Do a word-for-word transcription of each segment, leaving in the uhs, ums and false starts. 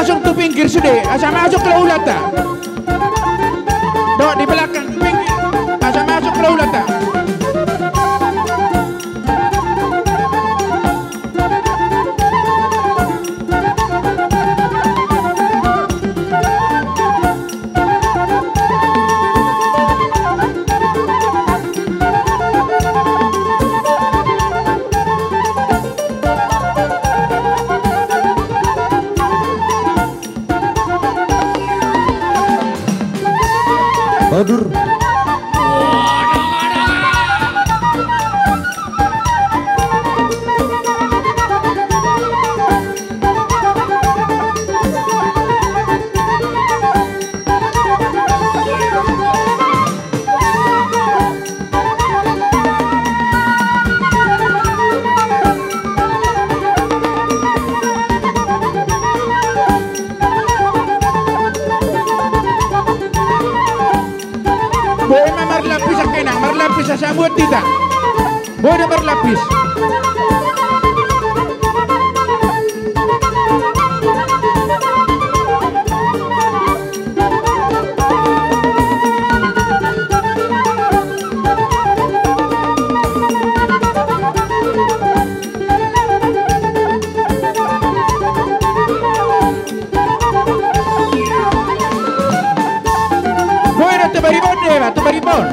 Masuk tu pinggir sude, asa masuk ke ulata. Dok di belakang, pinggir, asa masuk ke ulata. Badur. Boi ma marlapis angka inang, marlapis asa muat hita. Boi do marlapis. Boi do tu baribon, deba tu baribon.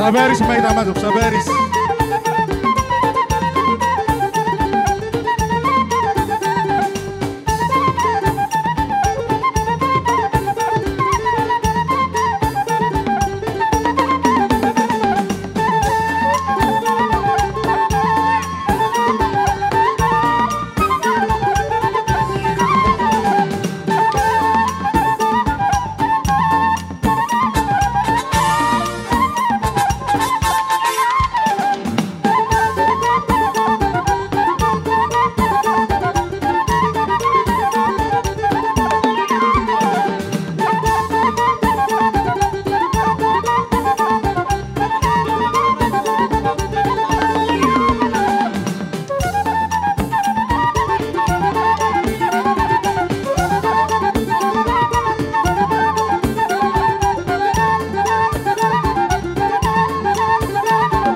Sabaris ma hita masuk, sabaris.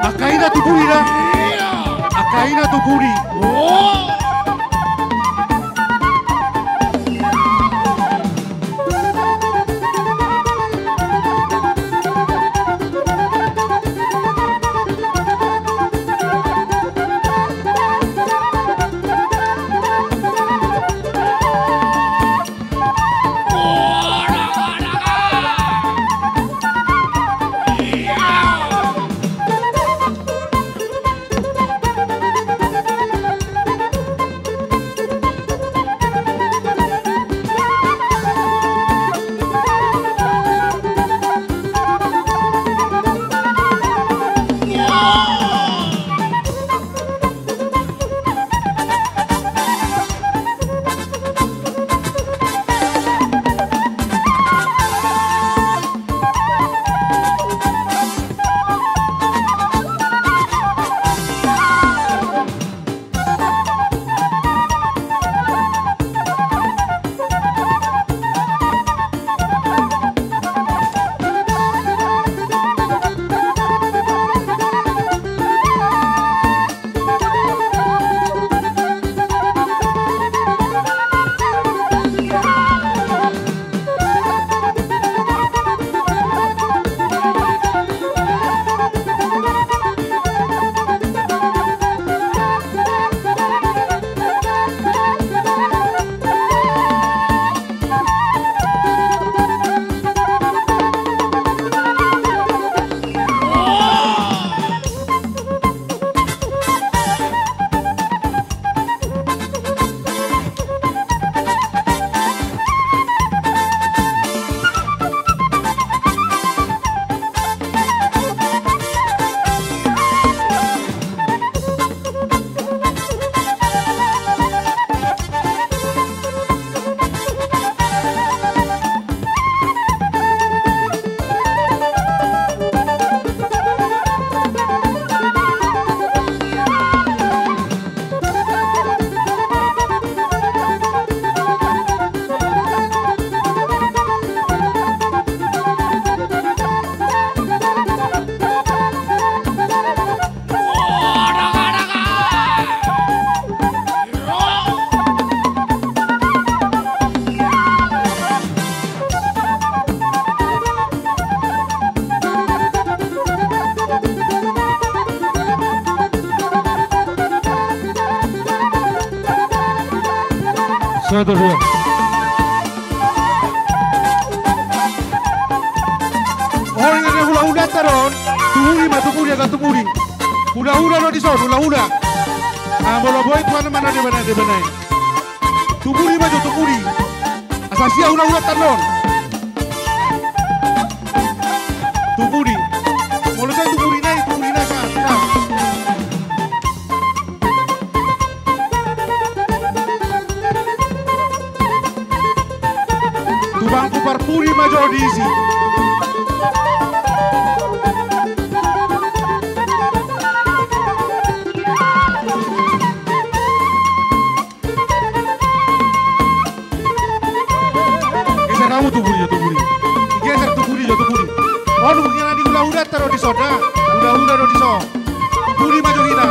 Angka i na tu pudi da. Angka i na tu pudi. Sada dua. Oi, na hulahula taron. Tu pudi ma, tu pudi, angka tu pudi. Hulahula do dison, hulahula. Ah, molo boi tuan ma na deba nai, deba nai. Tu pudi ma jo, tu pudi. Asa sia hulahula taron. Tu pudi. Molo sai tu pudi nai, tu pudi nai, sa, sa. Tu bangku parpudi ma jo disi. Geser hamu tu pudi jo, tu pudi. Geser tu pudi jo, tu pudi. On, mungkin nanti hulahula taron dison da. Hulahula do dison. Tu pudi ma jo hita.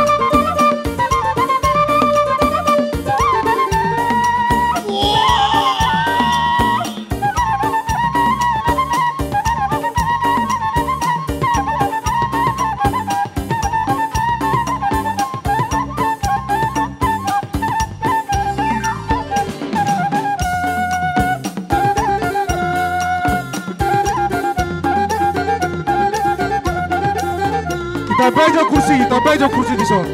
Tambai jo kursi, tambai jo kursi dison.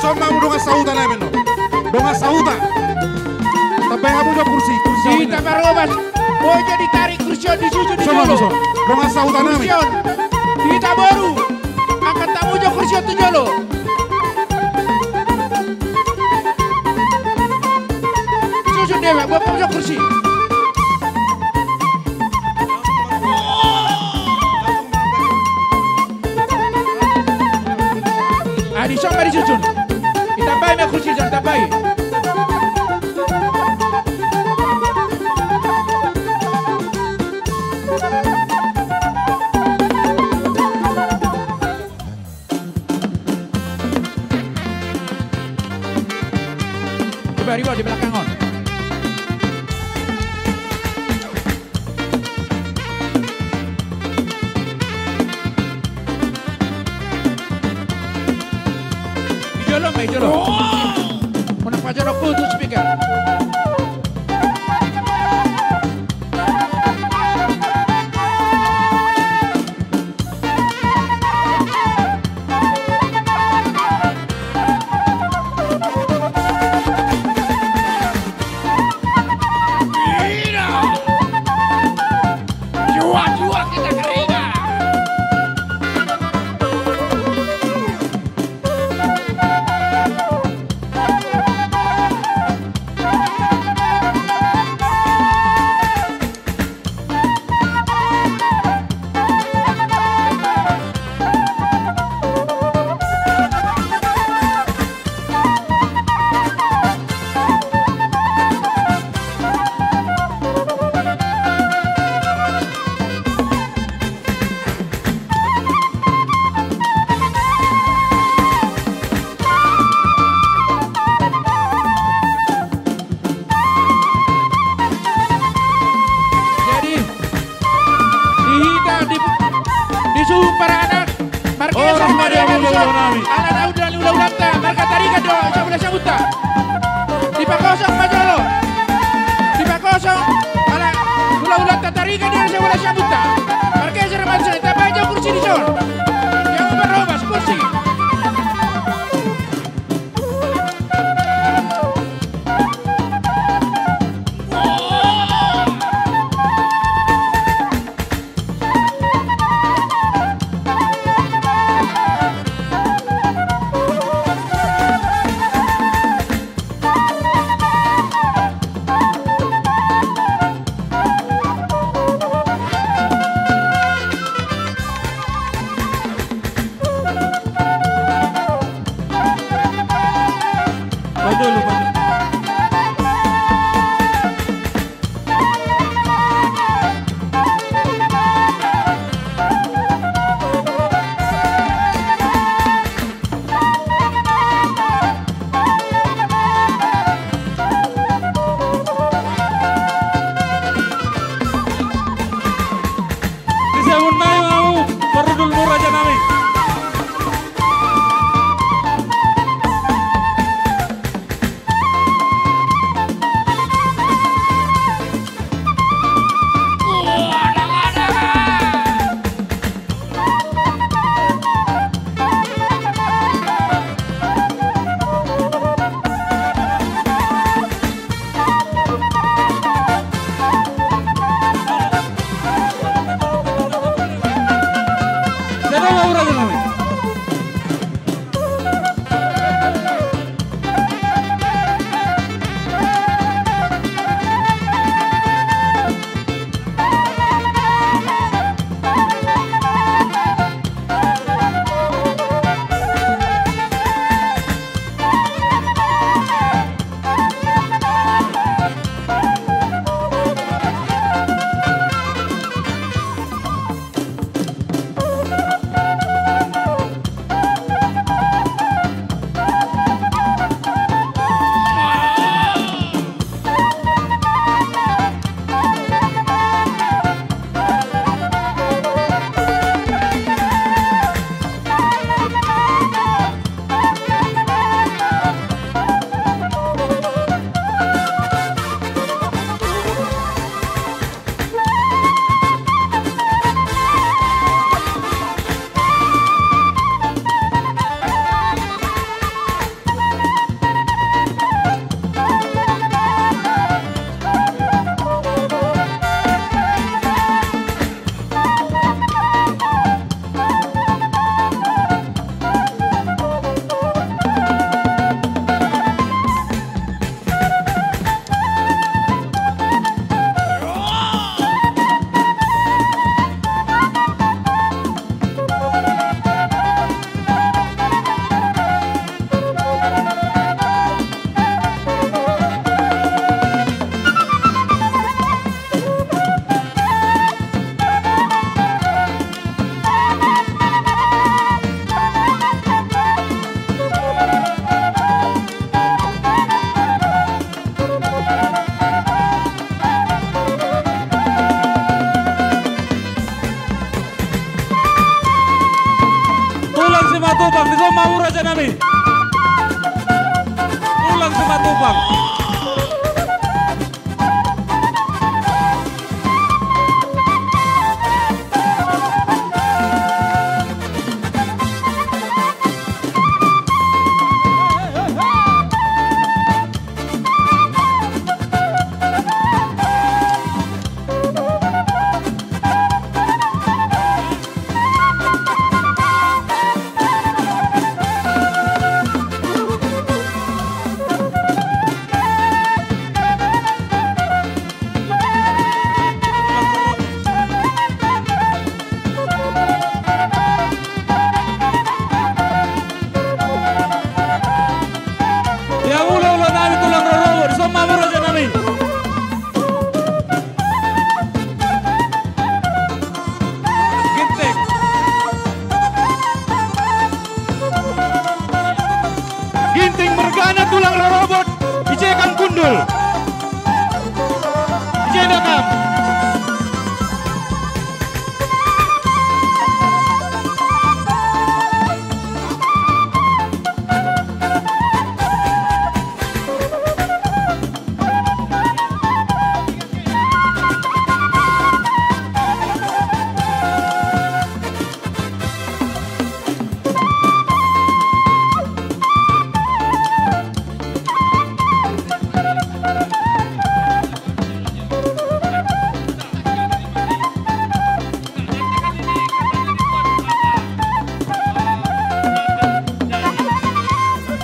Son ma hamu dongan sahuta nami, no. Dongan sahuta. Tambai hamu jo kursi, kursi on. Di hita Parhobas. Boi jo ditarik kursi on, disusun di jolo. Son ma hamu, son. Dongan sahuta nami. Kursi on. Di hita boru. Angkat hamu jo kursi on tu jolo. Susun dia, buat pojok kursi. Ah, dison ma disusun. Ditambai ma kursi, ditambai. Coba riwal di belakang on. Di jolo ma, di jolo. Unang pajonok tu speaker. Jadi, di hita, di, di suhut paranak, marga Sarimaria, ala na undang ulaulanta, marga Tarigan do sian ulaon siabunta. Dipakosong ma jolo. Dipakosong, ala ulaulanta Tarigan do sian ulaon siabunta. Marga Sarimaria, tambai jo kursi dison. Di hamu Parhobas, kursi. Dison ma hamu, parhundulmu raja nami. Dison ma hamu Raja nami. Tulang Simatupang. Ia, ulaon nami tulang rorobot, somba mura raja nami. Ginting. Ginting mergana tulang rorobot, ise kam gundul. Ise da kam.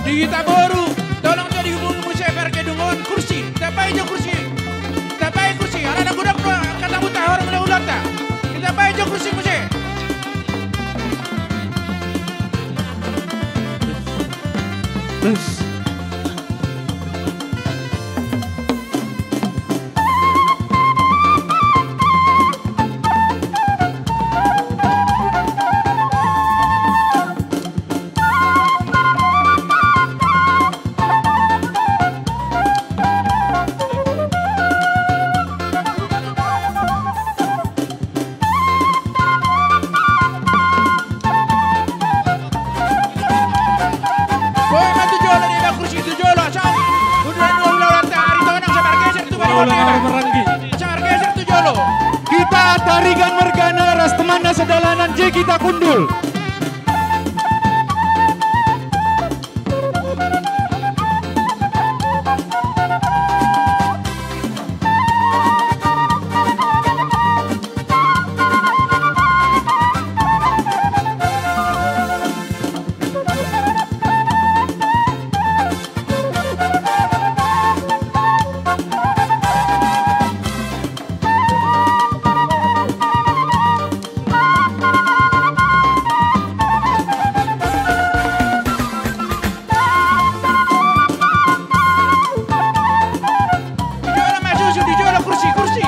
Di hita boru, tolong jo dihubungi muse pargedungon kursi. Tambai jo kursi. Tambai kursi. Ala na godang do angka tamu ta, horong na ulanta. Tambai jo kursi muse. Boha ma tu jolo, di ba kursi tu jolo, asa. Udah dua ulaon ta, Aritonang, asa margeser tu bari. Ulaon maranggi. Asa margeser tu jolo. Hita Tarigan mergana ras temanna sedalanan je hita gundul. Di jolo ma susu, di jolo kursi, kursi.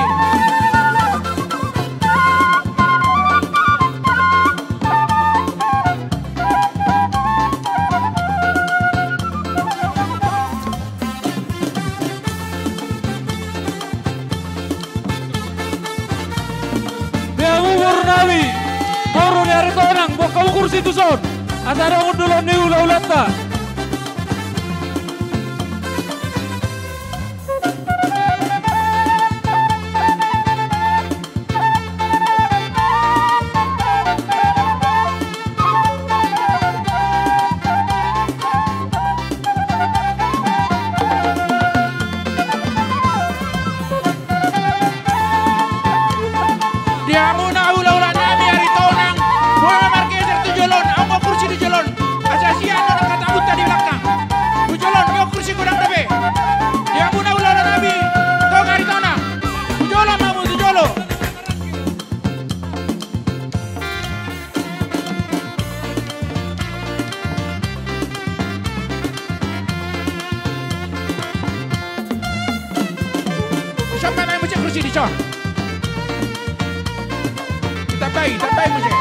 Di hamu boru nami, boru ni Aritonang, boan hamu kursi tuson. Asa adong hundul ni ulaulanta. Di hamuna hulahula nami Aritonang, boha ma margeser tu jolo on, adong ma kursi di jolo on. Asa sian do angka tamunta di belakang. Tu jolo on, adong kursi godang dope. Di hamuna hulahula nami, Toga Aritonang. Tu jolo ma hamu, tu jolo. Siapa main musik kursi di son? Tambai, tambai musik.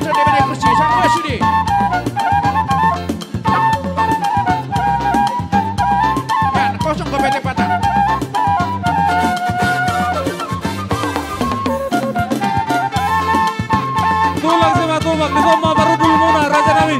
Sude bere kursi, sangkos sude. Yan, kosong dope tempatan. Tulang Simatupang, dison ma parhundulmuna, raja nami.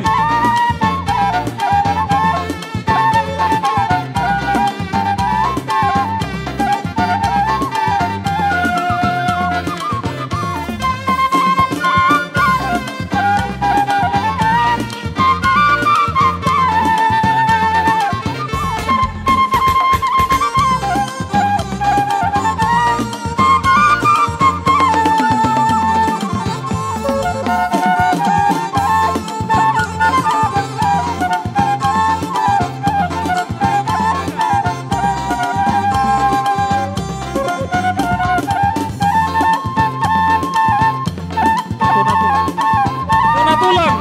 Tuna tulang.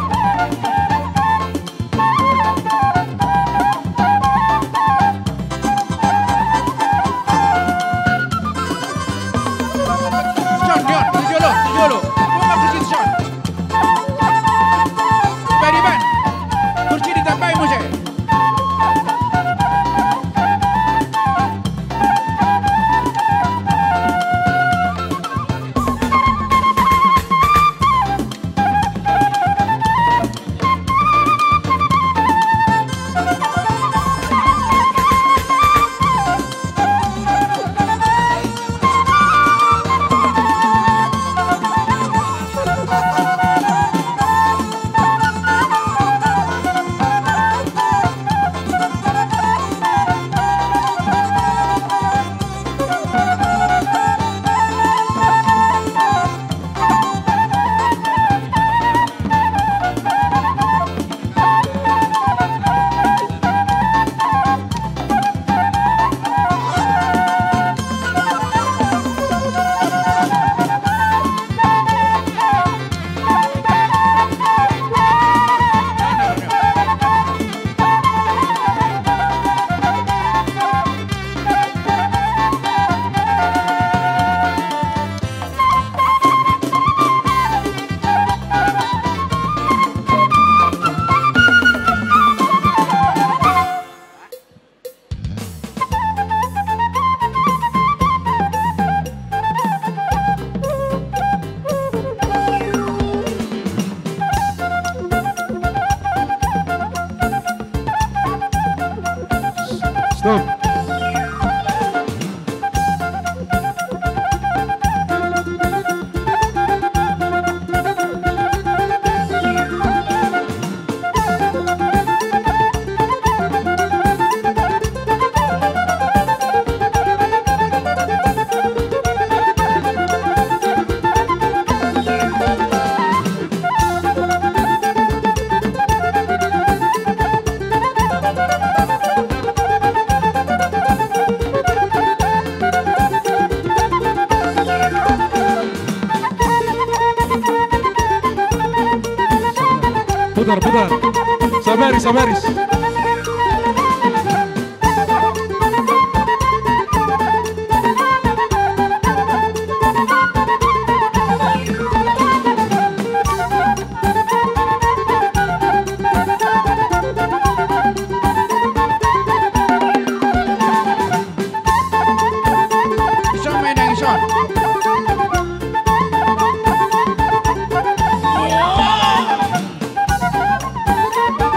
Son, Dion, tu jolo, tu jolo. Buka kursi tu son. Iban, Iban. Kursi ditambai muse. Stop. Putar, putar. Sabaris, sabaris. Dison ma inang, dison.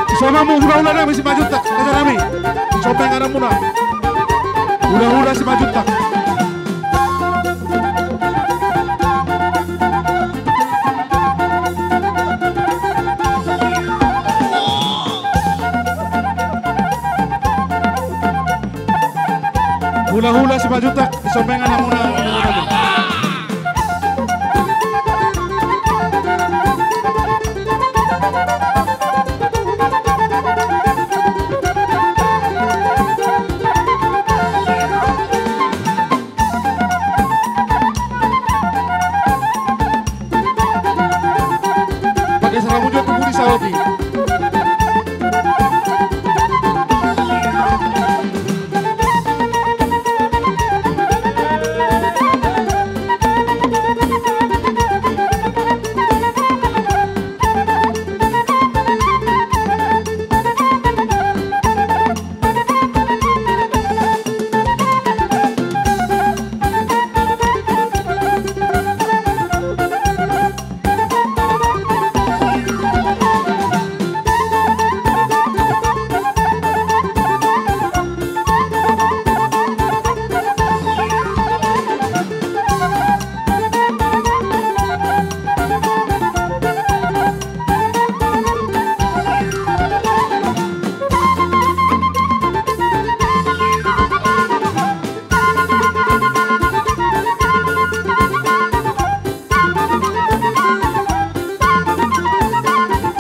Dison ma hulahula nami Simanjuntak, raja nami. Dison ma ingananmuna. Hulahula Simanjuntak. Hulahula Simanjuntak, dison ma ingananmuna. Pakai sarabut jo tubuh di saoki.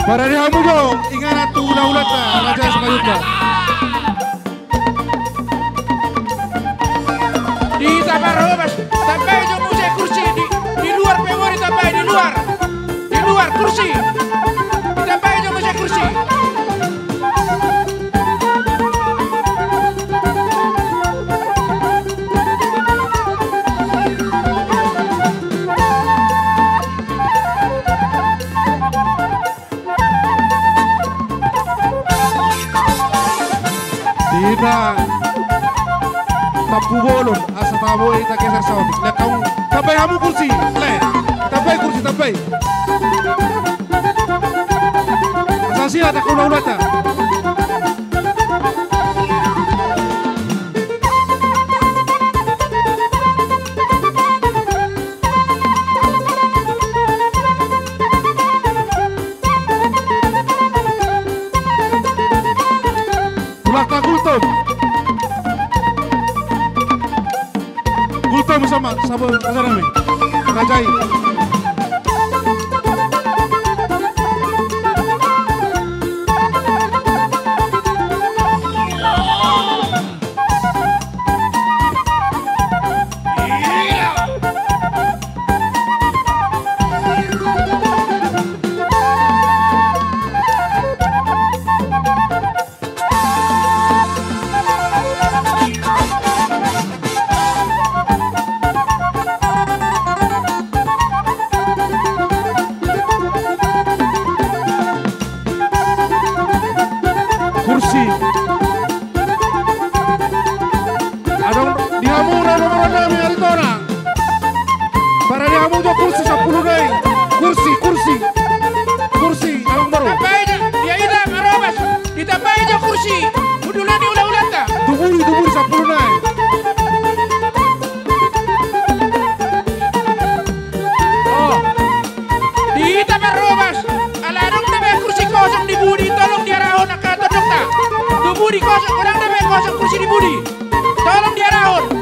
Parade hamu jo, inganan tu hulahulanta, raja Simanjuntak. Di tabar hobas, tambai jo muse kursi, di, di luar pe boi ditambai, di luar. Di luar kursi. Ditambai jo muse kursi. Hita tampu bolon, asa tabo hita geser saotik. Lihat kamu, tambai hamu kursi, le. Tambai kursi, tambai. Asa sihat, aku ulang-ulang ta. Tulak ta Gultom. Gultom sama, sama, sama nami. Rajai. Kursi. Adong di hamu na nomor nami ari tona. Parade hamu jo kursi sampulu nai. Kursi, kursi. Kursi, adong baru. Tambai jo, dia ida marobas. Ditambai jo kursi. Hundul ni hulahulanta. Tubuli, tubuli sampulu nai. Oh. Di hita marobas, ala adong dope kursi kosong di pudi, tolong diarahon angka tondongta. Tu pudi kosong, godang dope kosong kursi di pudi. Tolong diarahon.